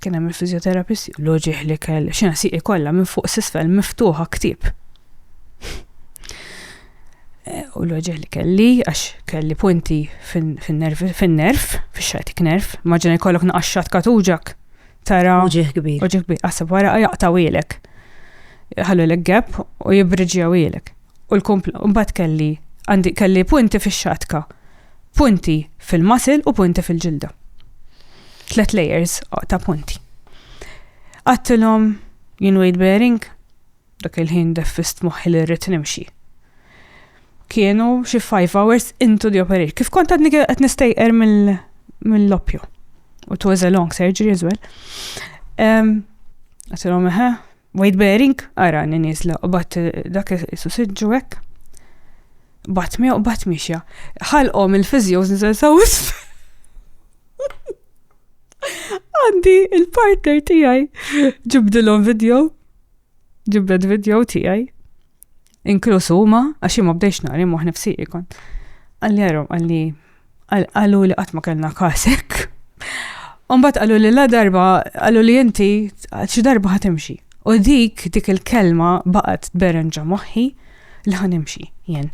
kien hemm il-fiżjoterapist, l-uġigħ li kelli, xina siqi kollha minn fuq s'isfel miftuħa ktieb. Eh, u l-uġigħ li kelli, għax kelli punti fin-nerv, fin-nerv, fix-sciatic nerve, immaġina jkollok naqaxxat katuġak, tara. Uġigħ kbir. Uġigħ kbir, għasab wara jaqtawilek. Ħallu l gap u jibriġjawilek. U l-kompl, mbagħad kelli għandi kelli punti fix-xatka, punti fil-muscle u punti fil-ġilda. Tlet layers ta' punti. Għattilhom jien weight bearing, dak il-ħin deffist moħħi li rrid nimxi. Kienu xi 5 hours into the operation. Kif kont għadni qed nistejqer mill-oppju. U it was a long surgery as well. Għattilhom eħe, weight bearing, ara niesla, u bat dak isu siġġu hekk. Bat mi u bat mixja. Ħalqhom il-physios niżel sawis. Għandi il-partner tiegħi ġibdilhom video. Ġibdet video tiegħi. Inkluż huma, għax ma bdejx nari moħ nifsi ikon. Qalli għarhom, qalli qalu li qatt ma kellna kasek. Umbat qalu li la darba, qalu li inti xi darba ħa timxi. U dik, dik il-kelma baqgħet tberenġa moħħi li ħa nimxi jien.